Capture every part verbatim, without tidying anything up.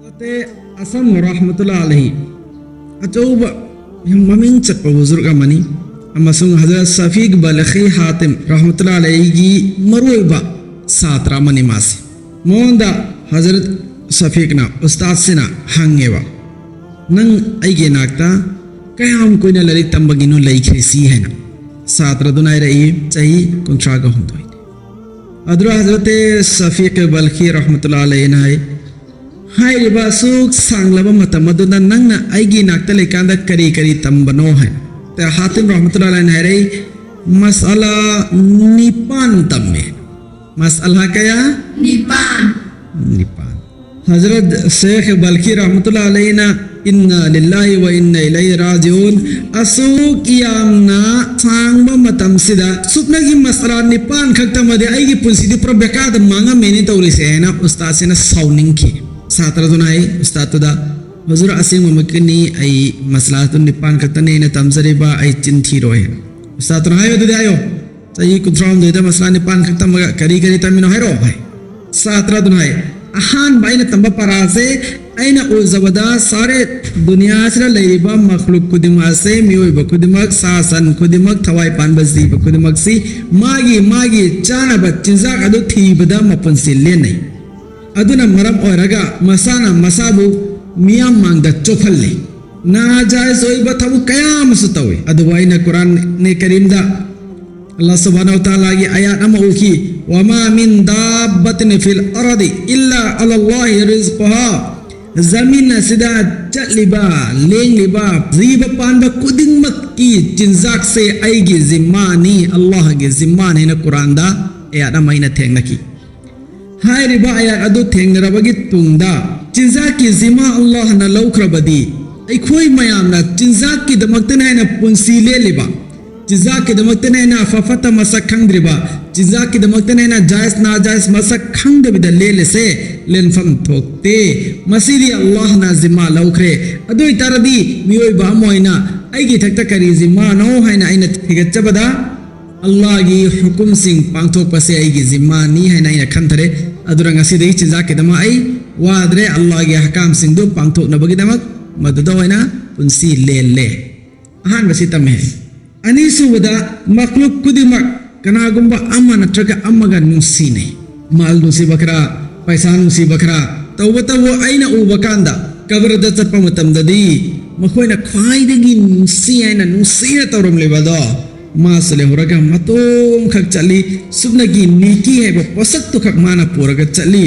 ꯅꯠꯇꯦ, ꯑꯁꯝ ꯔꯍꯃꯇꯨꯜꯂꯥ ꯑꯂꯩꯍꯤ ꯑꯆꯧꯕ ꯃꯃꯤꯡ ꯆꯠꯄ ꯍꯨꯖꯨꯔ ꯑꯃꯅꯤ꯫ ꯑꯃꯁꯨꯡ ꯍꯖꯔꯠ ꯁꯐꯤꯛ ꯕꯜꯈꯤ ꯍꯥꯇꯤꯝ ꯔꯍꯃꯇꯨꯜꯂꯥ ꯑꯂꯩꯍꯤꯒꯤ ꯃꯔꯨꯑꯣꯏꯕ ꯁꯥꯇ꯭ꯔ ꯑꯃꯅꯤ ꯃꯥꯁꯤ꯫ ꯃꯉꯣꯟꯗ ꯍꯖꯔꯠ ꯁꯐꯤꯛꯅ, ꯎꯁꯇꯥꯗꯁꯤꯅ ꯍꯪꯉꯦꯕ, "ꯅꯪ ꯑꯩꯒꯤ ꯏꯅꯥꯛꯇ ꯀꯌꯥꯝ ꯀꯨꯏꯅ ꯂꯥꯏꯔꯤꯛ ꯇꯝꯕꯒꯤꯅꯣ ꯂꯩꯈ꯭ꯔꯤꯁꯤ?" ꯍꯥꯏꯅ꯫ ꯁꯥꯇ꯭ꯔꯗꯨꯅ ꯍꯥꯏꯔꯛꯏ, "ꯆꯍꯤ ꯀꯨꯟꯊ꯭ꯔꯥꯒ ꯍꯨꯝꯗꯣꯏ"꯫ ꯑꯗꯨꯗ ꯍꯖꯔꯠ ꯁꯐꯤꯛ ꯕꯜꯈꯤ ꯔꯍꯃꯇꯨꯜꯂꯥ ꯑꯂꯩꯍꯤꯅ ꯍꯥꯏ, "ꯍꯥꯏꯔꯤꯕ ꯑꯁꯨꯛ ꯁꯥꯡꯂꯕ ꯃꯇꯝ ꯑꯗꯨꯗ ꯅꯪꯅ ꯑꯩꯒꯤ ꯏꯅꯥꯛꯇ ꯂꯩꯀꯥꯟꯗ ꯀꯔꯤ ꯀꯔꯤ ꯇꯝꯕꯅꯣ?" ꯍꯥꯏ꯫ ꯍꯥꯇꯤꯝ ꯔꯍꯃꯇꯨꯜꯂꯥ ꯑꯂꯩꯍꯤꯅ ꯍꯥꯏꯔꯛꯏ, "ꯃꯁꯑꯂꯥ ꯅꯤꯄꯥꯟ ꯇꯝꯃꯦ꯫ ꯃꯁꯑꯂꯥ ꯀꯌꯥ? ꯅꯤꯄꯥꯟ꯫ ꯅꯤꯄꯥꯟ꯫ ꯍꯖꯔꯠ ꯁꯦꯈ ꯕꯜꯈꯤ ꯔꯍꯃꯇꯨꯜꯂꯥ ꯑꯂꯩꯍꯤꯅ, "ꯏꯟꯅꯥ ꯂꯤꯜꯂꯥꯍꯤ ꯋꯥ ꯏꯟꯅꯥ ꯏꯂꯩꯍꯤ ꯔꯥꯖꯤꯎꯟ", ꯑꯁꯨꯛ ꯌꯥꯝꯅ ꯁꯥꯡꯕ ꯃꯇꯝꯁꯤꯗ ꯁꯨꯞꯅꯒꯤ ꯃꯁꯑꯂꯥ ꯅꯤꯄꯥꯟ ꯈꯛꯇꯃꯗꯤ ꯑꯩꯒꯤ ꯄꯨꯟꯁꯤꯗꯤ ꯄꯨꯔꯥ ꯕꯦꯀꯥꯔꯗ ꯃꯥꯡꯉꯝꯃꯦꯅꯦ ꯇꯧꯔꯤꯁꯦ ꯍꯥꯏꯅ ꯎꯁꯇꯥꯗꯁꯤꯅ ꯁꯥꯎꯅꯤꯡꯈꯤ꯫ ꯁꯥꯇ꯭ꯔꯗꯨꯅ ꯍꯥꯏ ꯎꯁꯇꯥꯗꯇꯨꯗ, "ꯍꯨꯖꯨꯔ, ꯑꯁꯦꯡꯕꯃꯛꯀꯤꯅꯤ, ꯑꯩ ꯃꯁꯑꯂꯥꯗꯨ ꯅꯤꯄꯥꯟ ꯈꯛꯇꯅꯦ ꯑꯩꯅ ꯇꯝꯖꯔꯤꯕ, ꯑꯩ ꯆꯤꯟ ꯊꯤꯔꯣꯏ"꯫ ꯎꯁꯇꯥꯗꯇꯨꯅ ꯍꯥꯏꯌꯣ, ꯑꯗꯨꯗꯤ ꯍꯥꯏꯌꯣ, "ꯆꯍꯤ ꯀꯨꯟꯊ꯭ꯔꯥꯍꯨꯝꯗꯣꯏꯗ ꯃꯁꯑꯂꯥ ꯅꯤꯄꯥꯟ ꯈꯛ ꯇꯝꯃꯒ ꯀꯔꯤ ꯀꯔꯤ ꯇꯝꯃꯤꯅꯣ ꯍꯥꯏꯔꯛꯑꯣ" ꯍꯥꯏ꯫ ꯁꯥꯇ꯭ꯔꯗꯨꯅ ꯍꯥꯏ, "ꯑꯍꯥꯟꯕ ꯑꯩꯅ ꯇꯝꯕ ꯄꯔꯥꯁꯦ, ꯑꯩꯅ ꯎꯖꯕꯗ ꯁꯥꯔꯦ ꯗꯨꯅꯤꯌꯥꯁꯤꯗ ꯂꯩꯔꯤꯕ ꯃꯈꯂꯨꯛ ꯈꯨꯗꯤꯡꯃꯛ ꯑꯁꯦ, ꯃꯤꯑꯣꯏꯕ ꯈꯨꯗꯤꯡꯃꯛ, ꯁꯥ ꯁꯟ ꯈꯨꯗꯤꯡꯃꯛ, ꯊꯋꯥꯏ ꯄꯥꯟꯕ ꯖꯤꯕ ꯈꯨꯗꯤꯡꯃꯛꯁꯤ ꯃꯥꯒꯤ ꯃꯥꯒꯤ ꯆꯥꯅꯕ ꯆꯤꯟꯖꯥꯛ ꯑꯗꯨ ꯊꯤꯕꯗ ꯃꯄꯨꯟꯁꯤ ꯂꯦꯟꯅꯩ꯫ ꯑꯗꯨꯅ ꯃꯔꯝ ꯑꯣꯏꯔꯒ ꯃꯁꯥꯅ ꯃꯁꯥꯕꯨ ꯃꯤꯌꯥꯝ ꯃꯥꯡꯗ ꯆꯣꯞꯍꯜꯂꯤ꯫ ꯅꯥꯖꯥꯏꯖ ꯑꯣꯏꯕ ꯊꯕꯛ ꯀꯌꯥ ꯑꯃꯁꯨ ꯇꯧꯏ꯫ ꯑꯗꯨꯕꯨ ꯑꯩꯅ ꯀꯨꯔꯥꯟ ꯀꯔꯤꯝꯗ ꯑꯜꯂꯥꯍ ꯁꯨꯕꯍꯥꯅꯍꯨ ꯋ ꯇꯥꯂꯥꯒꯤ ꯑꯥꯌꯥꯠ ꯑꯃ ꯎꯈꯤ, "ꯋꯃꯥ ꯃꯤꯟ ꯗꯥꯕꯕꯇꯤꯟ ꯐꯤꯜ ꯑꯔꯗꯤ ꯏꯜꯂꯥ ꯑꯂꯥ ꯑꯜꯂꯥꯍꯤ ꯔꯤꯖ꯭ꯀꯨꯍꯥ"꯫ ꯖꯃꯤꯟ ꯑꯁꯤꯗ ꯆꯠꯂꯤꯕ, ꯂꯦꯡꯂꯤꯕ, ꯖꯤꯕ ꯄꯥꯟꯕ ꯈꯨꯗꯤꯡꯃꯛꯀꯤ ꯆꯤꯟꯖꯥꯛꯁꯦ ꯑꯩꯒꯤ ꯖꯤꯝꯃꯥꯅꯤ, ꯑꯜꯂꯥꯍꯒꯤ ꯖꯤꯝꯃꯥꯅꯤ ꯍꯥꯏꯅ ꯀꯨꯔꯥꯟꯗ ꯑꯥꯌꯥꯠ ꯑꯃ ꯑꯩꯅ ꯊꯦꯡꯅꯈꯤ꯫ ꯍꯥꯏꯔꯤꯕ ꯑꯥꯌꯥꯠ ꯑꯗꯨ ꯊꯦꯡꯅꯔꯕꯒꯤ ꯇꯨꯡꯗ, ꯆꯤꯟꯖꯥꯛꯀꯤ ꯖꯤꯝꯃꯥ ꯑꯜꯂꯥꯍꯅ ꯂꯧꯈ꯭ꯔꯕꯗꯤ, ꯑꯩꯈꯣꯏ ꯃꯌꯥꯝꯅ ꯆꯤꯟꯖꯥꯛꯀꯤꯗꯃꯛꯇꯅꯤ ꯍꯥꯏꯅ ꯄꯨꯟꯁꯤ ꯂꯦꯜꯂꯤꯕ, ꯆꯤꯟꯖꯥꯛꯀꯤꯗꯃꯛꯇꯅꯤ ꯍꯥꯏꯅ ꯑꯐ ꯐꯠꯇ ꯃꯁꯛ ꯈꯪꯗ꯭ꯔꯤꯕ, ꯆꯤꯟꯖꯥꯛꯀꯤꯗꯃꯛꯇꯅꯤ ꯍꯥꯏꯅ ꯖꯥꯏꯖ ꯅꯥꯖꯥꯏꯖ ꯃꯁꯛ ꯈꯪꯗꯕꯤꯗ ꯂꯦꯜꯂꯤꯁꯦ, ꯂꯦꯟꯐꯝ ꯊꯣꯛꯇꯦ꯫ ꯃꯁꯤꯗꯤ ꯑꯜꯂꯥꯍꯅ ꯖꯤꯝꯃꯥ ꯂꯧꯈ꯭ꯔꯦ꯫ ꯑꯗꯨ ꯑꯣꯏꯇꯥꯔꯗꯤ ꯃꯤꯑꯣꯏꯕ ꯑꯃ ꯑꯣꯏꯅ ꯑꯩꯒꯤ ꯏꯊꯛꯇ ꯀꯔꯤ ꯖꯤꯝꯃꯥꯅꯣ ꯍꯥꯏꯅ ꯑꯩꯅ ꯊꯤꯒꯠꯆꯕꯗ, ꯑꯜꯂꯥꯍꯒꯤ ꯍꯨꯀꯨꯝꯁꯤꯡ ꯄꯥꯡꯊꯣꯛꯄꯁꯦ ꯑꯩꯒꯤ ꯖꯤꯝꯃꯥꯅꯤ ꯍꯥꯏꯅ ꯑꯩꯅ ꯈꯟꯊꯔꯦ꯫ ꯑꯗꯨꯅ ꯉꯁꯤꯗꯒꯤ ꯆꯤꯟꯖꯥꯛꯀꯤꯗꯃꯛ ꯑꯩ ꯋꯥꯗ꯭ꯔꯦ, ꯑꯜꯂꯥꯍꯒꯤ ꯑꯍꯀꯥꯝꯁꯤꯡꯗꯨ ꯄꯥꯡꯊꯣꯛꯅꯕꯒꯤꯗꯃꯛ ꯃꯗꯨꯗ ꯑꯣꯏꯅ ꯄꯨꯟꯁꯤ ꯂꯦꯜꯂꯦ꯫ ꯑꯍꯥꯟꯕꯁꯤ ꯇꯝꯃꯦ꯫ ꯑꯅꯤꯁꯨꯕꯗ, ꯃꯈꯂꯨꯛ ꯈꯨꯗꯤꯡꯃꯛ, ꯀꯅꯥꯒꯨꯝꯕ ꯑꯃ ꯅꯠꯇ꯭ꯔꯒ ꯑꯃꯒ ꯅꯨꯡꯁꯤꯅꯩ꯫ ꯃꯥꯜ ꯅꯨꯡꯁꯤꯕ ꯈꯔ, ꯄꯩꯁꯥ ꯅꯨꯡꯁꯤꯕ ꯈꯔ, ꯇꯧꯕꯇꯕꯨ ꯑꯩꯅ ꯎꯕ ꯀꯥꯟꯗ ꯀꯕꯔꯗ ꯆꯠꯄ ꯃꯇꯝꯗꯗꯤ ꯃꯈꯣꯏꯅ ꯈ꯭ꯋꯥꯏꯗꯒꯤ ꯅꯨꯡꯁꯤ ꯍꯥꯏꯅ ꯅꯨꯡꯁꯤꯅ ꯇꯧꯔꯝꯂꯤꯕꯗꯣ ꯃꯥꯁꯨ ꯂꯩꯍꯧꯔꯒ ꯃꯇꯣꯝꯈꯛ ꯆꯠꯂꯤ꯫ ꯁꯨꯞꯅꯒꯤ ꯅꯦꯀꯤ ꯍꯥꯏꯕ ꯄꯣꯠꯁꯛꯇꯨꯈꯛ ꯃꯥꯅ ꯄꯨꯔꯒ ꯆꯠꯂꯤ꯫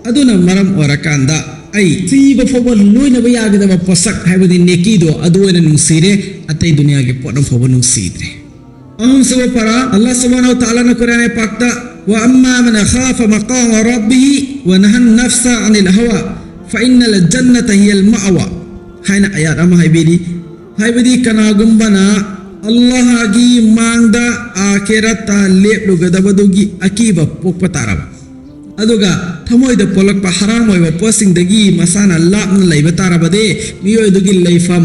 ꯑꯗꯨꯅ ꯃꯔꯝ ꯑꯣꯏꯔꯀꯥꯟꯗ ꯑꯩ ꯁꯤꯕ ꯐꯥꯎꯕ ꯂꯣꯏꯅꯕ ꯌꯥꯒꯗꯕ ꯄꯣꯠꯁꯛ ꯍꯥꯏꯕꯗꯤ ꯅꯦꯀꯤꯗꯣ ꯑꯗꯨ ꯑꯣꯏꯅ ꯅꯨꯡꯁꯤꯔꯦ, ꯑꯇꯩ ꯗꯨꯅꯤꯌꯥꯒꯤ ꯄꯣꯠ ꯑꯃ ꯐꯥꯎꯕ ꯅꯨꯡꯁꯤꯗ꯭ꯔꯦ꯫ ꯑꯍꯨꯝꯁꯨꯕ ꯄꯔꯥ, ꯑꯜꯂꯥꯍ ꯁꯨꯕꯍꯥꯅꯍꯨ ꯋ ꯇꯥꯂꯥꯅ ꯀꯨꯔꯥꯟ ꯄꯥꯛꯇ, "ꯋ ꯑꯝꯃꯥ ꯃꯟ ꯈꯥꯐ ꯃꯀꯥꯃ ꯔꯕꯤꯍꯤ ꯋ ꯅꯍꯥꯟ ꯅꯐꯁ ꯑꯅꯤꯜ ꯍꯋꯥ ꯐ ꯏꯟꯅꯜ ꯖꯟꯅꯇ ꯍꯤꯌꯜ ꯃꯑꯋꯥ" ꯍꯥꯏꯅ ꯑꯌꯥꯠ ꯑꯃ ꯍꯥꯏꯕꯤꯔꯤ꯫ ꯍꯥꯏꯕꯗꯤ ꯀꯅꯥꯒꯨꯝꯕꯅ ꯑꯜꯂꯥꯍꯒꯤ ꯃꯥꯡꯗ ꯑꯥꯈꯤꯔꯠꯇ ꯂꯦꯞꯂꯨꯒꯗꯕꯗꯨꯒꯤ ꯑꯀꯤꯕ ꯄꯣꯛꯄ ꯇꯥꯔꯕ, ꯑꯗꯨꯒ ꯊꯃꯣꯏꯗ ꯄꯣꯛꯂꯛꯄ ꯍꯔꯥꯝ ꯑꯣꯏꯕ ꯄꯣꯠꯁꯤꯡꯗꯒꯤ ꯃꯁꯥꯅ ꯂꯥꯞꯅ ꯂꯩꯕ ꯇꯥꯔꯕꯗꯤ ꯃꯤꯑꯣꯏꯗꯨꯒꯤ ꯂꯩꯐꯝ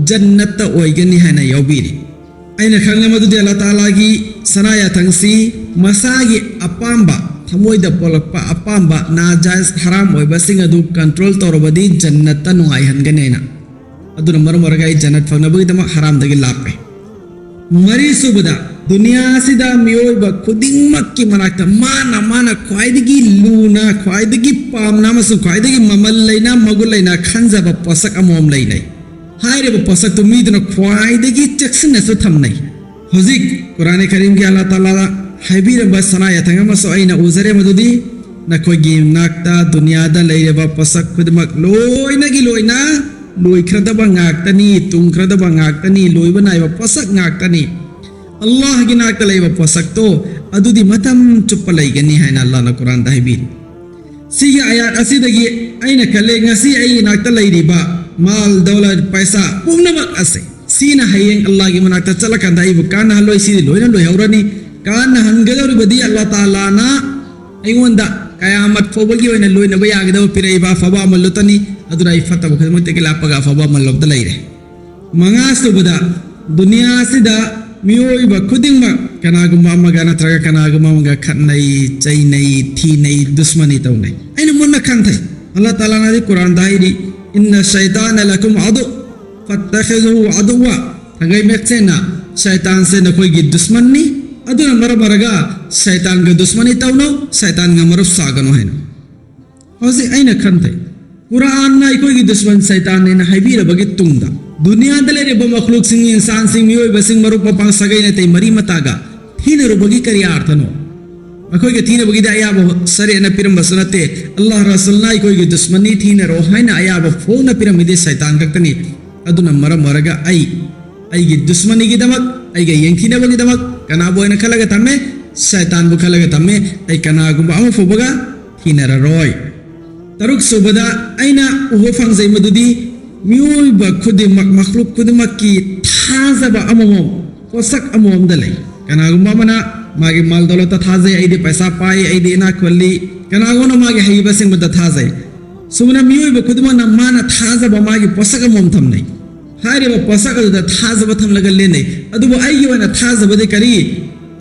ꯖꯟꯅꯠꯇ ꯑꯣꯏꯒꯅꯤ ꯍꯥꯏꯅ ꯌꯥꯎꯕꯤꯔꯤ꯫ ꯑꯩꯅ ꯈꯪꯂꯦ ꯃꯗꯨꯗꯤ ꯑꯜꯂꯥꯍ ꯇꯥꯂꯥꯒꯤ ꯁꯅꯥ ꯌꯥꯊꯪꯁꯤ ꯃꯁꯥꯒꯤ ꯑꯄꯥꯝꯕ, ꯊꯃꯣꯏꯗ ꯄꯣꯛꯂꯛꯄ ꯑꯄꯥꯝꯕ ꯅꯥꯖꯥꯏꯖ ꯍꯔꯥꯝ ꯑꯣꯏꯕꯁꯤꯡ ꯑꯗꯨ ꯀꯟꯇ꯭ꯔꯣꯜ ꯇꯧꯔꯕꯗꯤ ꯖꯟꯅꯠꯇ ꯅꯨꯡꯉꯥꯏꯍꯟꯒꯅꯤ ꯍꯥꯏꯅ꯫ ꯑꯗꯨꯅ ꯃꯔꯝ ꯑꯣꯏꯔꯒ ꯑꯩ ꯖꯟꯅꯠ ꯐꯪꯅꯕꯒꯤꯗꯃꯛ ꯍꯔꯥꯝꯗꯒꯤ ꯂꯥꯞꯄꯦ꯫ ꯃꯔꯤꯁꯨꯕꯗ, ꯗꯨꯅꯤꯌꯥ ꯑꯁꯤꯗ ꯃꯤꯑꯣꯏꯕ ꯈꯨꯗꯤꯡꯃꯛꯀꯤ ꯃꯅꯥꯛꯇ ꯃꯥꯅ, ꯃꯥꯅ ꯈ꯭ꯋꯥꯏꯗꯒꯤ ꯂꯨꯅ, ꯈ꯭ꯋꯥꯏꯗꯒꯤ ꯄꯥꯝꯅ ꯑꯃꯁꯨꯡ ꯈ꯭ꯋꯥꯏꯗꯒꯤ ꯃꯃꯜ ꯂꯩꯅ, ꯃꯒꯨꯟ ꯂꯩꯅ ꯈꯟꯖꯕ ꯄꯣꯠꯁꯛ ꯑꯃꯃꯝ ꯂꯩꯅꯩ꯫ ꯍꯥꯏꯔꯤꯕ ꯄꯣꯠꯁꯛꯇꯨ ꯃꯤꯗꯨꯅ ꯈ꯭ꯋꯥꯏꯗꯒꯤ ꯆꯦꯛꯁꯤꯟꯅꯁꯨ ꯊꯝꯅꯩ꯫ ꯍꯧꯖꯤꯛ ꯀꯨꯔꯥꯟ ꯀꯔꯤꯝꯒꯤ ꯑꯜꯂꯥꯍ ꯇꯥꯂꯥꯗ ꯍꯥꯏꯕꯤꯔꯝꯕ ꯁꯅꯥ ꯌꯥꯊꯪ ꯑꯃꯁꯨ ꯑꯩꯅ ꯎꯖꯔꯦ, ꯃꯗꯨꯗꯤ ꯅꯈꯣꯏꯒꯤ ꯅꯥꯛꯇ ꯗꯨꯅꯤꯌꯥꯗ ꯂꯩꯔꯤꯕ ꯄꯣꯠꯁꯛ ꯈꯨꯗꯤꯡꯃꯛ ꯂꯣꯏꯅꯒꯤ ꯂꯣꯏꯅ ꯂꯣꯏꯈ꯭ꯔꯗꯕ ꯉꯥꯛꯇꯅꯤ, ꯇꯨꯡꯈ꯭ꯔꯗꯕ ꯉꯥꯛꯇꯅꯤ, ꯂꯣꯏꯕ ꯅꯥꯏꯕ ꯄꯣꯠꯁꯛ ꯉꯥꯛꯇꯅꯤ꯫ ꯑꯜꯂꯥꯍꯒꯤ ꯅꯥꯛꯇ ꯂꯩꯕ ꯄꯣꯠꯁꯛꯇꯣ ꯑꯗꯨꯗꯤ ꯃꯇꯝ ꯆꯨꯞꯄ ꯂꯩꯒꯅꯤ ꯍꯥꯏꯅ ꯑꯜꯂꯥꯍꯅ ꯀꯨꯔꯥꯟꯗ ꯍꯥꯏꯕꯤꯔꯤ꯫ ꯁꯤꯒꯤ ꯑꯌꯥꯠ ꯑꯁꯤꯗꯒꯤ ꯑꯩꯅ ꯈꯜꯂꯦ, ꯉꯁꯤ ꯑꯩꯒꯤ ꯅꯥꯛꯇ ꯂꯩꯔꯤꯕ ꯃꯥꯜ, ꯗꯧꯂꯠ, ꯄꯩꯁꯥ ꯄꯨꯝꯅꯃꯛ ꯑꯁꯦ, ꯁꯤꯅ ꯍꯌꯦꯡ ꯑꯜꯂꯥꯍꯒꯤ ꯃꯅꯥꯛꯇ ꯆꯠꯂꯀꯥꯟꯗ ꯑꯩꯕꯨ ꯀꯥꯟꯅꯍꯜꯂꯣꯏ, ꯁꯤꯗꯤ ꯂꯣꯏꯅ ꯂꯣꯏꯍꯧꯔꯅꯤ꯫ ꯀꯥꯟꯅꯍꯟꯒꯗꯧꯔꯤꯕꯗꯤ ꯑꯜꯂꯥꯍ ꯇꯥꯂꯥꯅ ꯑꯩꯉꯣꯟꯗ ꯀꯌꯥꯃꯠ ꯐꯥꯎꯕꯒꯤ ꯑꯣꯏꯅ ꯂꯣꯏꯅꯕ ꯌꯥꯒꯗꯕ ꯄꯤꯔꯛꯏꯕ ꯑꯐꯕ ꯑꯃꯜꯗꯨꯇꯅꯤ꯫ ꯑꯗꯨꯅ ꯑꯩ ꯐꯠꯇꯕ ꯈꯨꯗꯤꯡꯃꯛꯇꯒꯤ ꯂꯥꯞꯄꯒ ꯑꯐꯕ ꯑꯃꯜꯂꯣꯝꯗ ꯂꯩꯔꯦ꯫ ꯃꯉꯥꯁꯨꯕꯗ, ꯗꯨꯅꯤꯌꯥ ꯑꯁꯤꯗ ꯃꯤꯑꯣꯏꯕ ꯈꯨꯗꯤꯡꯃꯛ ꯀꯅꯥꯒꯨꯝꯕ ꯑꯃꯒ ꯅꯠꯇ꯭ꯔꯒ ꯀꯅꯥꯒꯨꯝꯕ ꯑꯃꯒ ꯈꯠꯅꯩ, ꯆꯩꯅꯩ, ꯊꯤꯅꯩ, ꯗꯨꯁꯃꯅꯤ ꯇꯧꯅꯩ꯫ ꯑꯩꯅ ꯃꯨꯟꯅ ꯈꯟꯊꯩ꯫ ꯑꯜꯂꯥꯍ ꯇꯥꯂꯥꯅꯗꯤ ꯀꯨꯔꯥꯟꯗ ꯍꯥꯏꯔꯤ, "ꯏꯟꯅ ꯁꯩꯇꯥꯅ ꯂꯀꯨꯝ ꯑꯗꯨ ꯐꯠꯇꯈꯤꯖꯨ ꯑꯗꯨꯋꯥ"꯫ ꯊꯥꯡꯒꯩ ꯃꯦꯛꯁꯦꯅ ꯁꯩꯇꯥꯟꯁꯦ ꯅꯈꯣꯏꯒꯤ ꯗꯨꯁꯃꯟꯅꯤ, ꯑꯗꯨꯅ ꯃꯔꯝ ꯑꯣꯏꯔꯒ ꯁꯩꯇꯥꯟꯒ ꯗꯨꯁꯃꯟꯅꯤ ꯇꯧꯅꯧ, ꯁꯩꯇꯥꯟꯒ ꯃꯔꯨꯞ ꯁꯥꯒꯅꯨ ꯍꯥꯏꯅ꯫ ꯍꯧꯖꯤꯛ ꯑꯩꯅ ꯈꯟꯊꯩ, ꯀꯨꯔꯥꯟꯅ ꯑꯩꯈꯣꯏꯒꯤ ꯗꯨꯁꯃꯟ ꯁꯩꯇꯥꯟꯅꯦꯅ ꯍꯥꯏꯕꯤꯔꯕꯒꯤ ꯇꯨꯡꯗ, ꯗꯨꯅꯤꯌꯥꯗ ꯂꯩꯔꯤꯕ ꯃꯈꯂꯨꯛꯁꯤꯡ, ꯏꯟꯁꯥꯟꯁꯤꯡ, ꯃꯤꯑꯣꯏꯕꯁꯤꯡ, ꯃꯔꯨꯞ ꯃꯄꯥꯡ, ꯁꯥꯒꯩ ꯅꯥꯇꯩ, ꯃꯔꯤ ꯃꯇꯥꯒ ꯊꯤꯅꯔꯨꯕꯒꯤ ꯀꯔꯤ ꯑꯥꯔꯊꯅꯣ? ꯑꯩꯈꯣꯏꯒ ꯊꯤꯅꯕꯒꯤꯗꯤ ꯑꯌꯥꯕ ꯁꯔꯦꯠꯅ ꯄꯤꯔꯝꯕꯁꯨ ꯅꯠꯇꯦ꯫ ꯑꯜꯂꯥꯍ ꯔꯁꯨꯜꯅ ꯑꯩꯈꯣꯏꯒꯤ ꯗꯨꯁꯃꯟꯅꯤ, ꯊꯤꯅꯔꯣ ꯍꯥꯏꯅ ꯑꯌꯥꯕ ꯐꯣꯡꯅ ꯄꯤꯔꯝꯃꯤꯗꯤ ꯁꯩꯇꯥꯟ ꯈꯛꯇꯅꯤ꯫ ꯑꯗꯨꯅ ꯃꯔꯝ ꯑꯣꯏꯔꯒ ꯑꯩ ꯑꯩꯒꯤ ꯗꯨꯁꯃꯟꯅꯤꯒꯤꯗꯃꯛ, ꯑꯩꯒ ꯌꯦꯡꯊꯤꯅꯕꯒꯤꯗꯃꯛ ꯀꯅꯥꯕꯨ ꯑꯣꯏꯅ ꯈꯜꯂꯒ ꯊꯝꯃꯦ? ꯁꯩꯇꯥꯟꯕꯨ ꯈꯜꯂꯒ ꯊꯝꯃꯦ꯫ ꯑꯩ ꯀꯅꯥꯒꯨꯝꯕ ꯑꯃ ꯐꯥꯎꯕꯒ ꯊꯤꯅꯔꯔꯣꯏ꯫ ꯇꯔꯨꯛ ꯁꯨꯕꯗ ꯑꯩꯅ ꯎꯕ ꯐꯪꯖꯩ ꯃꯗꯨꯗꯤ ꯃꯤꯑꯣꯏꯕ ꯈꯨꯗꯤꯡꯃꯛ, ꯃꯈꯂꯨꯛ ꯈꯨꯗꯤꯡꯃꯛꯀꯤ ꯊꯥꯖꯕ ꯑꯃꯃꯝ, ꯄꯣꯠꯁꯛ ꯑꯃꯃꯝꯗ ꯂꯩ꯫ ꯀꯅꯥꯒꯨꯝꯕ ꯑꯃꯅ ꯃꯥꯒꯤ ꯃꯥꯜ ꯗꯧꯂꯠꯇ ꯊꯥꯖꯩ, "ꯑꯩꯗꯤ ꯄꯩꯁꯥ ꯄꯥꯏ, ꯑꯩꯗꯤ ꯏꯅꯥꯛ ꯈꯨꯜꯂꯤ"꯫ ꯀꯅꯥꯒꯨꯝꯕꯅ ꯃꯥꯒꯤ ꯍꯩꯕ ꯁꯤꯡꯕꯗ ꯊꯥꯖꯩ꯫ ꯁꯨꯃꯥꯏꯅ ꯃꯤꯑꯣꯏꯕ ꯈꯨꯗꯤꯡꯃꯛꯅ ꯃꯥꯅ ꯊꯥꯖꯕ ꯃꯥꯒꯤ ꯄꯣꯠꯁꯛ ꯑꯃꯃꯝ ꯊꯝꯅꯩ꯫ ꯍꯥꯏꯔꯤꯕ ꯄꯣꯠꯁꯛ ꯑꯗꯨꯗ ꯊꯥꯖꯕ ꯊꯝꯂꯒ ꯂꯦꯟꯅꯩ꯫ ꯑꯗꯨꯕꯨ ꯑꯩꯒꯤ ꯑꯣꯏꯅ ꯊꯥꯖꯕꯗꯤ ꯀꯔꯤ?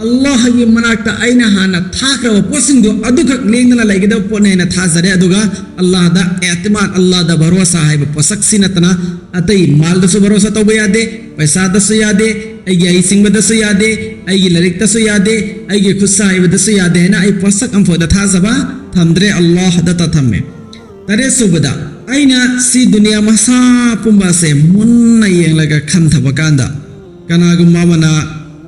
ꯑꯜꯂꯥꯍꯒꯤ ꯃꯅꯥꯛꯇ ꯑꯩꯅ ꯍꯥꯟꯅ ꯊꯥꯈ꯭ꯔꯕ ꯄꯣꯠꯁꯤꯡꯗꯣ ꯑꯗꯨꯈꯛ ꯂꯦꯡꯗꯅ ꯂꯩꯒꯗꯕ ꯄꯣꯠꯅꯦ ꯍꯥꯏꯅ ꯊꯥꯖꯔꯦ꯫ ꯑꯗꯨꯒ ꯑꯜꯂꯥꯍꯗ ꯑꯦꯇꯤꯃꯥꯗ, ꯑꯜꯂꯥꯍꯗ ꯚꯔꯣꯁꯥ ꯍꯥꯏꯕ ꯄꯣꯠꯁꯛꯁꯤ ꯅꯠꯇꯅ ꯑꯇꯩ ꯃꯥꯜꯗꯁꯨ ꯚꯔꯣꯁꯥ ꯇꯧꯕ ꯌꯥꯗꯦ, ꯄꯩꯁꯥꯗꯁꯨ ꯌꯥꯗꯦ, ꯑꯩꯒꯤ ꯍꯩꯁꯤꯡꯕꯗꯁꯨ ꯌꯥꯗꯦ, ꯑꯩꯒꯤ ꯂꯥꯏꯔꯤꯛꯇꯁꯨ ꯌꯥꯗꯦ, ꯑꯩꯒꯤ ꯈꯨꯠꯁꯥ ꯍꯩꯕꯗꯁꯨ ꯌꯥꯗꯦ ꯍꯥꯏꯅ ꯑꯩ ꯄꯣꯠꯁꯛ ꯑꯃꯐꯥꯎꯗ ꯊꯥꯖꯕ ꯊꯝꯗ꯭ꯔꯦ, ꯑꯜꯂꯥꯍꯗꯇ ꯊꯝꯃꯦ꯫ ꯇꯔꯦꯠ ꯁꯨꯕꯗ, ꯑꯩꯅ ꯁꯤ ꯗꯨꯅꯤꯌꯥ ꯃꯁꯥ ꯄꯨꯝꯕ ꯑꯁꯦ ꯃꯨꯟꯅ ꯌꯦꯡꯂꯒ ꯈꯟꯊꯕ ꯀꯥꯟꯗ, ꯀꯅꯥꯒꯨꯝꯕ ꯑꯃꯅ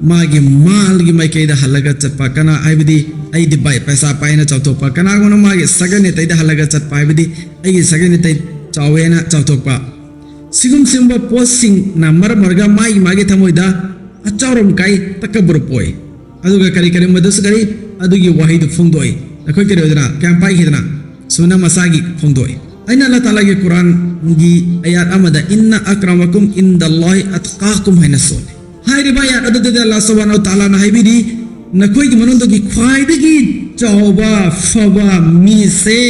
ꯃꯥꯒꯤ ꯃꯥꯜꯒꯤ ꯃꯥꯏꯀꯩꯗ ꯍꯜꯂꯒ ꯆꯠꯄ, ꯀꯅꯥ ꯍꯥꯏꯕꯗꯤ ꯑꯩꯗꯤ ꯄꯥꯏ, ꯄꯩꯁꯥ ꯄꯥꯏꯅ ꯆꯥꯎꯊꯣꯛꯄ, ꯀꯅꯥꯒꯨꯝꯕꯅ ꯃꯥꯒꯤ ꯁꯥꯒꯩ ꯅꯥꯇꯩꯗ ꯍꯜꯂꯒ ꯆꯠꯄ ꯍꯥꯏꯕꯗꯤ ꯑꯩꯒꯤ ꯁꯥꯒꯩ ꯅꯥꯇꯩ ꯆꯥꯎꯋꯦꯅ ꯆꯥꯎꯊꯣꯛꯄ, ꯁꯤꯒꯨꯝ ꯁꯤꯒꯨꯝꯕ ꯄꯣꯠꯁꯤꯡꯅ ꯃꯔꯝ ꯑꯣꯏꯔꯒ ꯃꯥꯒꯤ ꯃꯥꯒꯤ ꯊꯃꯣꯏꯗ ꯑꯆꯥꯎꯔꯝ ꯀꯥꯏ ꯇꯀꯕꯨꯔ ꯄꯣꯛꯏ꯫ ꯑꯗꯨꯒ ꯀꯔꯤ ꯀꯔꯤ ꯃꯗꯨꯁꯨ ꯀꯔꯤ ꯑꯗꯨꯒꯤ ꯋꯥꯍꯩꯗꯨ ꯐꯣꯡꯗꯣꯛꯏ꯫ ꯅꯈꯣꯏ ꯀꯔꯤ ꯑꯣꯏꯗꯅ ꯀꯌꯥꯝ ꯄꯥꯏꯈꯤꯗꯅ ꯁꯨꯅ ꯃꯁꯥꯒꯤ ꯐꯣꯡꯗꯣꯛꯏ꯫ ꯑꯩꯅ ꯑꯜꯂꯥꯍ ꯇꯥꯂꯥꯒꯤ ꯀꯨꯔꯥꯟꯒꯤ ꯑꯌꯥꯠ ꯑꯃꯗ "ꯏꯟꯅ ꯑꯀ꯭ꯔꯃꯀꯨꯝ ꯏꯟꯗꯜꯂꯥꯍꯤ ꯑꯠꯀꯥꯀꯨꯝ" ꯍꯥꯏꯅ ꯁꯣꯜꯂꯤ꯫ ꯍꯥꯏꯔꯤꯕ ꯑꯌꯥꯠ ꯑꯗꯨꯗ ꯑꯜꯂꯥꯍ ꯁꯨꯕꯍꯥꯅꯍꯨ ꯋ ꯇꯥꯂꯥꯅ ꯍꯥꯏꯕꯤꯔꯤ, "ꯅꯈꯣꯏꯒꯤ ꯃꯅꯨꯡꯗꯒꯤ ꯈ꯭ꯋꯥꯏꯗꯒꯤ ꯆꯥꯎꯕ ꯐꯕ ꯃꯤꯁꯦ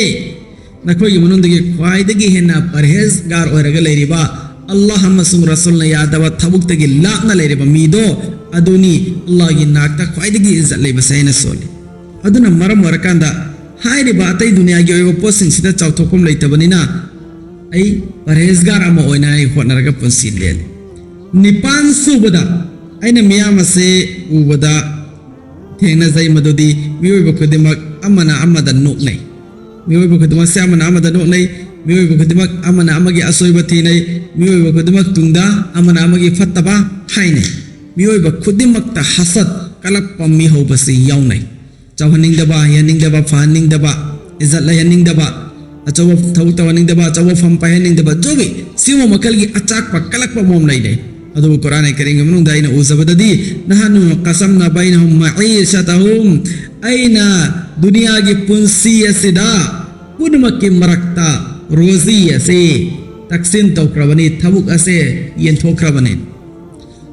ꯅꯈꯣꯏꯒꯤ ꯃꯅꯨꯡꯗꯒꯤ ꯈ꯭ꯋꯥꯏꯗꯒꯤ ꯍꯦꯟꯅ ꯄꯔꯍꯦꯖꯒꯥꯔ ꯑꯣꯏꯔꯒ ꯂꯩꯔꯤꯕ, ꯑꯜꯂꯥꯍ ꯑꯃꯁꯨꯡ ꯔꯁꯨꯜꯅ ꯌꯥꯗꯕ ꯊꯕꯛꯇꯒꯤ ꯂꯥꯞꯅ ꯂꯩꯔꯤꯕ ꯃꯤꯗꯣ ꯑꯗꯨꯅꯤ ꯑꯜꯂꯥꯍꯒꯤ ꯅꯥꯛꯇ ꯈ꯭ꯋꯥꯏꯗꯒꯤ ꯏꯖꯠ ꯂꯩꯕꯁꯦ" ꯍꯥꯏꯅ ꯁꯣꯜꯂꯤ꯫ ꯑꯗꯨꯅ ꯃꯔꯝ ꯑꯣꯏꯔꯀꯥꯟꯗ ꯍꯥꯏꯔꯤꯕ ꯑꯇꯩ ꯗꯨꯅꯤꯌꯥꯒꯤ ꯑꯣꯏꯕ ꯄꯣꯠꯁꯤꯡꯁꯤꯗ ꯆꯥꯎꯊꯣꯛꯐꯝ ꯂꯩꯇꯕꯅꯤꯅ ꯑꯩ ꯄꯔꯍꯦꯖꯒꯥꯔ ꯑꯃ ꯑꯣꯏꯅ ꯑꯩ ꯍꯣꯠꯅꯔꯒ ꯄꯨꯟꯁꯤ ꯂꯦꯜꯂꯤ꯫ ꯅꯤꯄꯥꯟ ꯁꯨꯕꯗ ꯑꯩꯅ ꯃꯤꯌꯥꯝ ꯑꯁꯦ ꯎꯕꯗ ꯊꯦꯡꯅꯖꯩ, ꯃꯗꯨꯗꯤ ꯃꯤꯑꯣꯏꯕ ꯈꯨꯗꯤꯡꯃꯛ ꯑꯃꯅ ꯑꯃꯗ ꯅꯣꯛꯅꯩ꯫ ꯃꯤꯑꯣꯏꯕ ꯈꯨꯗꯤꯡꯃꯛꯁꯦ ꯑꯃꯅ ꯑꯃꯗ ꯅꯣꯛꯅꯩ꯫ ꯃꯤꯑꯣꯏꯕ ꯈꯨꯗꯤꯡꯃꯛ ꯑꯃꯅ ꯑꯃꯒꯤ ꯑꯁꯣꯏꯕ ꯊꯤꯅꯩ꯫ ꯃꯤꯑꯣꯏꯕ ꯈꯨꯗꯤꯡꯃꯛ ꯇꯨꯡꯗ ꯑꯃꯅ ꯑꯃꯒꯤ ꯐꯠꯇꯕ ꯍꯥꯏꯅꯩ꯫ ꯃꯤꯑꯣꯏꯕ ꯈꯨꯗꯤꯡꯃꯛꯇ ꯍꯁꯠ, ꯀꯂꯛꯄ ꯃꯤ ꯍꯧꯕꯁꯤ ꯌꯥꯎꯅꯩ꯫ ꯆꯥꯎꯍꯟꯅꯤꯡꯗꯕ, ꯍꯩꯍꯟꯅꯤꯡꯗꯕ, ꯐꯍꯟꯅꯤꯡꯗꯕ, ꯏꯖꯠ ꯂꯩꯍꯟꯅꯤꯡꯗꯕ, ꯑꯆꯧꯕ ꯊꯕꯛ ꯇꯧꯍꯟꯅꯤꯡꯗꯕ, ꯑꯆꯧꯕ ꯐꯝ ꯄꯥꯏꯍꯟꯅꯤꯡꯗꯕ, ꯖꯣꯕꯤ ꯁꯤꯒꯨꯝꯕ ꯃꯈꯜꯒꯤ ꯑꯆꯥꯛꯄ ꯀꯂꯛꯄ ꯃꯑꯣꯡ ꯂꯩꯅꯩ꯫ ꯑꯗꯨꯕꯨ ꯀꯨꯔꯥꯟ ꯀꯔꯤꯝꯒꯤ ꯃꯅꯨꯡꯗ ꯑꯩꯅ ꯎꯖꯕꯗꯗꯤ, "ꯅꯍꯟꯅꯨ ꯀꯁꯝꯅ ꯕꯩꯅꯍꯨꯝ ꯃꯑꯤꯁꯇꯍꯨꯝ", ꯑꯩꯅ ꯗꯨꯅꯤꯌꯥꯒꯤ ꯄꯨꯟꯁꯤ ꯑꯁꯤꯗ ꯄꯨꯝꯅꯃꯛꯀꯤ ꯃꯔꯛꯇ ꯔꯣꯖꯤ ꯑꯁꯤ ꯇꯛꯁꯤꯟ ꯇꯧꯈ꯭ꯔꯕꯅꯤ, ꯊꯕꯛ ꯑꯁꯦ ꯌꯦꯟꯊꯣꯛꯈ꯭ꯔꯕꯅꯤ꯫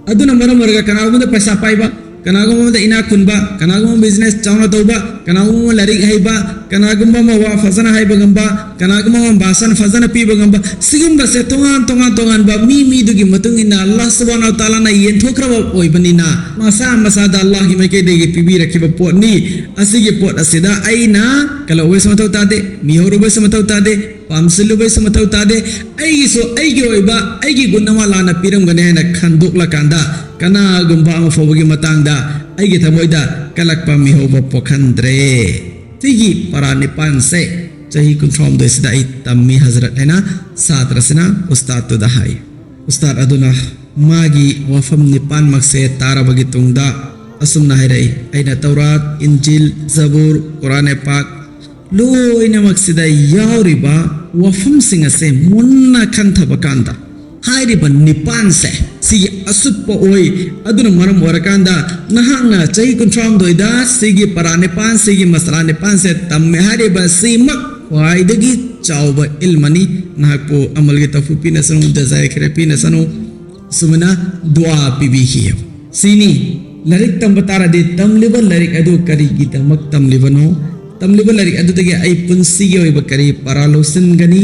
ꯑꯗꯨꯅ ꯃꯔꯝ ꯑꯣꯏꯔꯒ ꯀꯅꯥꯒꯨꯝꯕꯗ ꯄꯩꯁꯥ ꯄꯥꯏꯕ, ꯀꯅꯥꯒꯨꯝꯕꯗ ꯏꯅꯥꯛ ꯈꯨꯟꯕ, ꯀꯅꯥꯒꯨꯝꯕ ꯕꯤꯖꯤꯅꯦꯁ ꯆꯥꯎꯅ ꯇꯧꯕ, ꯀꯅꯥꯒꯨꯝꯕ ꯂꯥꯏꯔꯤꯛ ꯍꯩꯕ, ꯀꯅꯥꯒꯨꯝꯕ ꯑꯃ ꯋꯥ ꯐꯖꯅ ꯍꯥꯏꯕ ꯉꯝꯕ, ꯀꯅꯥꯒꯨꯝꯕ ꯑꯃ ꯚꯥꯁꯟ ꯐꯖꯅ ꯄꯤꯕ ꯉꯝꯕ, ꯁꯤꯒꯨꯝꯕꯁꯦ ꯇꯣꯉꯥꯟ ꯇꯣꯉꯥꯟ ꯇꯣꯉꯥꯟꯕ ꯃꯤ ꯃꯤꯗꯨꯒꯤ ꯃꯇꯨꯡ ꯏꯟꯅ ꯑꯜꯂꯥꯍ ꯁꯨꯕꯍꯥꯅꯍꯨ ꯋ ꯇꯥꯂꯥꯅ ꯌꯦꯟꯊꯣꯛꯈ꯭ꯔꯕ ꯑꯣꯏꯕꯅꯤꯅ, ꯃꯁꯥ ꯃꯁꯥꯗ ꯑꯜꯂꯥꯍꯒꯤ ꯃꯥꯏꯀꯩꯗꯒꯤ ꯄꯤꯕꯤꯔꯛꯈꯤꯕ ꯄꯣꯠꯅꯤ꯫ ꯑꯁꯤꯒꯤ ꯄꯣꯠ ꯑꯁꯤꯗ ꯑꯩꯅ ꯀꯜꯍꯧꯕꯁꯨ ꯃꯊꯧ ꯇꯥꯗꯦ, ꯃꯤꯍꯧꯔꯨꯕꯁꯨ ꯃꯊꯧ ꯇꯥꯗꯦ, ꯄꯥꯝꯁꯤꯜꯂꯨꯕꯩꯁꯨ ꯃꯊꯧ ꯇꯥꯗꯦ꯫ ꯑꯩꯒꯤꯁꯨ ꯑꯩꯒꯤ ꯑꯣꯏꯕ ꯑꯩꯒꯤ ꯒꯨꯟ ꯑꯃ ꯂꯥꯟꯅ ꯄꯤꯔꯝꯒꯅꯤ ꯍꯥꯏꯅ ꯈꯟꯗꯣꯛꯂꯀꯥꯟꯗ ꯀꯅꯥꯒꯨꯝꯕ ꯑꯃ ꯐꯥꯎꯕꯒꯤ ꯃꯇꯥꯡꯗ ꯑꯩꯒꯤ ꯊꯃꯣꯏꯗ ꯀꯂꯛꯄ ꯃꯤꯍꯧꯕ ꯄꯣꯛꯍꯟꯗ꯭ꯔꯦ꯫ ꯁꯤꯒꯤ ꯄꯔꯥ ꯅꯤꯄꯥꯟꯁꯦ ꯆꯍꯤ ꯀꯨꯟꯊ꯭ꯔꯥꯍꯨꯝꯗꯣꯏꯁꯤꯗ ꯑꯩ ꯇꯝꯃꯤ ꯍꯖꯔꯠ ꯍꯥꯏꯅ ꯁꯥꯇ꯭ꯔꯁꯤꯅ ꯎꯁꯇꯥꯗꯇꯨꯗ ꯍꯥꯏ꯫ ꯎꯁꯇꯥꯗ ꯑꯗꯨꯅ ꯃꯥꯒꯤ ꯋꯥꯐꯝ ꯅꯤꯄꯥꯟꯃꯛꯁꯦ ꯇꯥꯔꯕꯒꯤ ꯇꯨꯡꯗ ꯑꯁꯨꯝꯅ ꯍꯥꯏꯔꯛꯏ, ꯑꯩꯅ ꯇꯧꯔꯥꯠ, ꯏꯟꯖꯤꯜ, ꯖꯕꯨꯔ, ꯀꯨꯔꯥꯟ ꯄꯥꯛ, ꯂꯣꯏꯅꯃꯛꯁꯤꯗ ꯌꯥꯎꯔꯤꯕ ꯋꯥꯐꯝꯁꯤꯡ ꯑꯁꯦ ꯃꯨꯟꯅ ꯈꯟꯊꯕ ꯀꯥꯟꯗ ꯍꯥꯏꯔꯤꯕ ꯅꯤꯄꯥꯟꯁꯦ ꯁꯤꯒꯤ ꯑꯆꯨꯞꯄ ꯑꯣꯏ꯫ ꯑꯗꯨꯅ ꯃꯔꯝ ꯑꯣꯏꯔꯀꯥꯟꯗ ꯅꯍꯥꯛꯅ ꯆꯍꯤ ꯀꯨꯟꯊ꯭ꯔꯥꯍꯨꯝꯗꯣꯏꯗ ꯁꯤꯒꯤ ꯄꯔꯥ ꯅꯤꯄꯥꯟ, ꯁꯤꯒꯤ ꯃꯁꯂꯥ ꯅꯤꯄꯥꯟꯁꯦ ꯇꯝꯃꯦ ꯍꯥꯏꯔꯤꯕ ꯁꯤꯃꯛ ꯈ꯭ꯋꯥꯏꯗꯒꯤ ꯆꯥꯎꯕ ꯏꯜꯃꯅꯤ꯫ ꯅꯍꯥꯛꯄꯨ ꯑꯃꯜꯒꯤ ꯇꯧꯐꯨ ꯄꯤꯅꯁꯅꯨ, ꯖꯖꯥꯏ ꯈꯔ ꯄꯤꯅꯁꯅꯨ꯫ ꯁꯨꯃꯥꯏꯅ ꯗꯨꯋꯥ ꯄꯤꯕꯤꯈꯤ꯫ ꯁꯤꯅꯤ, ꯂꯥꯏꯔꯤꯛ ꯇꯝꯕ ꯇꯥꯔꯗꯤ ꯇꯝꯂꯤꯕ ꯂꯥꯏꯔꯤꯛ ꯑꯗꯨ ꯀꯔꯤꯒꯤꯗꯃꯛ ꯇꯝꯂꯤꯕꯅꯣ? ꯇꯝꯂꯤꯕ ꯂꯥꯏꯔꯤꯛ ꯑꯗꯨꯗꯒꯤ ꯑꯩ ꯄꯨꯟꯁꯤꯒꯤ ꯑꯣꯏꯕ ꯀꯔꯤ ꯄꯔꯥ ꯂꯧꯁꯤꯟꯒꯅꯤ?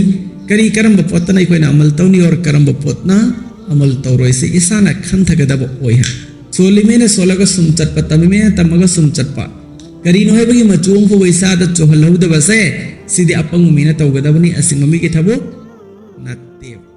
ꯀꯔꯤ ꯀꯔꯝꯕ ꯄꯣꯠꯇꯅ ꯑꯩꯈꯣꯏꯅ ꯑꯃꯜ ꯇꯧꯅꯤ ꯑꯣꯔ ꯀꯔꯝꯕ ꯄꯣꯠꯅ ꯑꯃꯜ ꯇꯧꯔꯣꯏꯁꯤ ꯏꯁꯥꯅ ꯈꯟꯊꯒꯗꯕ ꯑꯣꯏ ꯍꯥꯏ꯫ ꯁꯣꯜꯂꯤꯃꯦꯅ ꯁꯣꯜꯂꯒ ꯁꯨꯝ ꯆꯠꯄ, ꯇꯝꯃꯤꯃꯦꯅ ꯇꯝꯃꯒ ꯁꯨꯝ ꯆꯠꯄ꯫ ꯀꯔꯤꯅꯣ ꯍꯥꯏꯕꯒꯤ ꯃꯆꯨ ꯑꯃ ꯐꯥꯎꯕ ꯏꯁꯥꯗ ꯆꯨꯍꯜꯍꯧꯗꯕꯁꯦ, ꯁꯤꯗꯤ ꯑꯄꯪꯕ ꯃꯤꯅ ꯇꯧꯒꯗꯕꯅꯤ, ꯑꯁꯤꯡꯕ ꯃꯤꯒꯤ ꯊꯕꯛ ꯅꯠꯇꯦꯕ꯫